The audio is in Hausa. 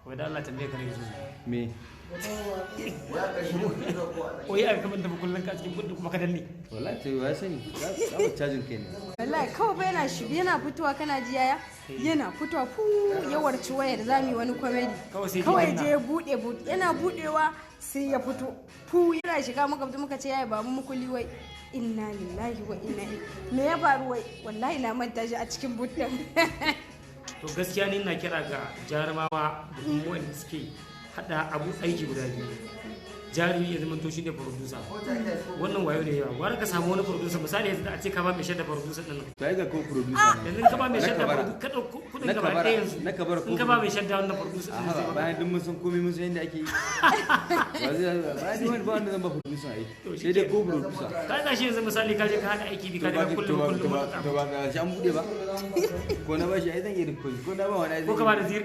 Wai da Allah tambaye ka ne yanzu. Me? Wai aka kamar da kullun ka a cikin gudu kuma ka danne? Wallahi to ya sani za mu cajin kai ne. Wallahi kawai fa yana shi yana fitowa, kana ji yaya, yana fitowa fu ya warci wayar, za mu yi wani comedy. Kawai sai kawai danna. Je ya bude boot, yana budewa sai ya fito fu, yana shiga muka fito muka ce, "Yaya, ba mu mukuli." Wai inna lillahi wa inna ilaihi, me ya faru? Wai wallahi na manta shi a cikin boot din. To gaskiya ni ina kira ga jarumawa da kuma wanda suke hada abu aiki guda biyu, jarumi ya zama to shine producer, wannan wayo ne yawa. Gwara ka samu wani producer, misali yanzu da a ce ka ba mai shadda producer din nan. To ai ga ko producer ne. Yanzu ka ba mai Na shadda kabara. Ka dauko kudin Na gaba kabara. ɗaya yanzu Na kabara ko in ka ba mai shadda wannan producer A din zai haba, maka. Bayan duk mun san komai, mun san yadda ake yi, ba zai ba ni wani ba wanda zan ba producer aiki, To shi sai dai kenan. ko producer. Ka ga shi yanzu misali ka je ka hada aiki bi To ka ba daga to kullum ba kullum to ba to ba ga shi an bude ba, ko na ba shi ai zan iya rikon, ko na ba wani ai zan ko ka iya. ba da zir.